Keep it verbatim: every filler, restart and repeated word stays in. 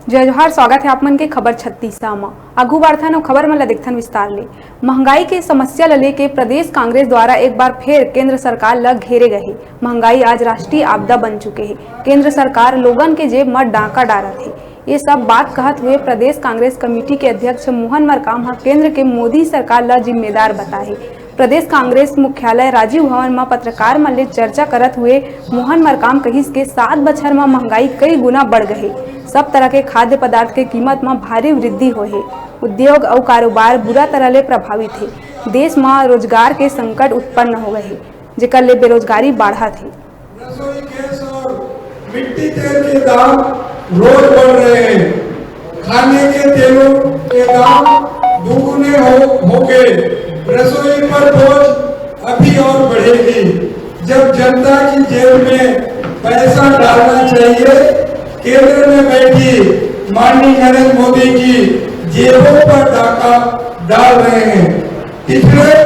जय जोहार, स्वागत हे आप मन के खबर छत्तीसा म। आगू बढ़थन अउ खबर मन ल देखथन विस्तार ले। महंगाई के समस्या ल लेके प्रदेश कांग्रेस द्वारा एक बार फेर केंद्र सरकार ल घेरे गए हे। महंगाई आज राष्ट्रीय आपदा बन चुके हे। केंद्र सरकार लोगन के जेब म डाका डारत हे। ये सब बात कहत हुए प्रदेश कांग्रेस कमेटी के अध्यक्ष मोहन मरकाम ह केंद्र के मोदी सरकार ल जिम्मेदार बताए। प्रदेश कांग्रेस मुख्यालय राजीव भवन म पत्रकार मन ले चर्चा करत हुए मोहन मरकाम कहिस के सात बछर म महंगाई कई गुना बढ़ गए। सब तरह के खाद्य पदार्थ के कीमत म भारी वृद्धि होए हे। उद्योग अउ कारोबार बुरा तरह ले प्रभावित हे। देश म रोजगार के संकट उत्पन्न हो गए हे, जेकर ले बेरोजगारी बाढ़त हे। रसोई गैस और मिट्टी तेल के दाम रोज बढ़ रहे हैं। खाने के तेलों के दाम दुगुने हो, हो गए। रसोई पर बोझ अभी और बढ़ेगी। जब जनता की जेब में पैसा डालना चाहिए, केंद्र में बैठी माननीय नरेंद्र मोदी की जेबों पर डाका डाल रहे हैं। पिछले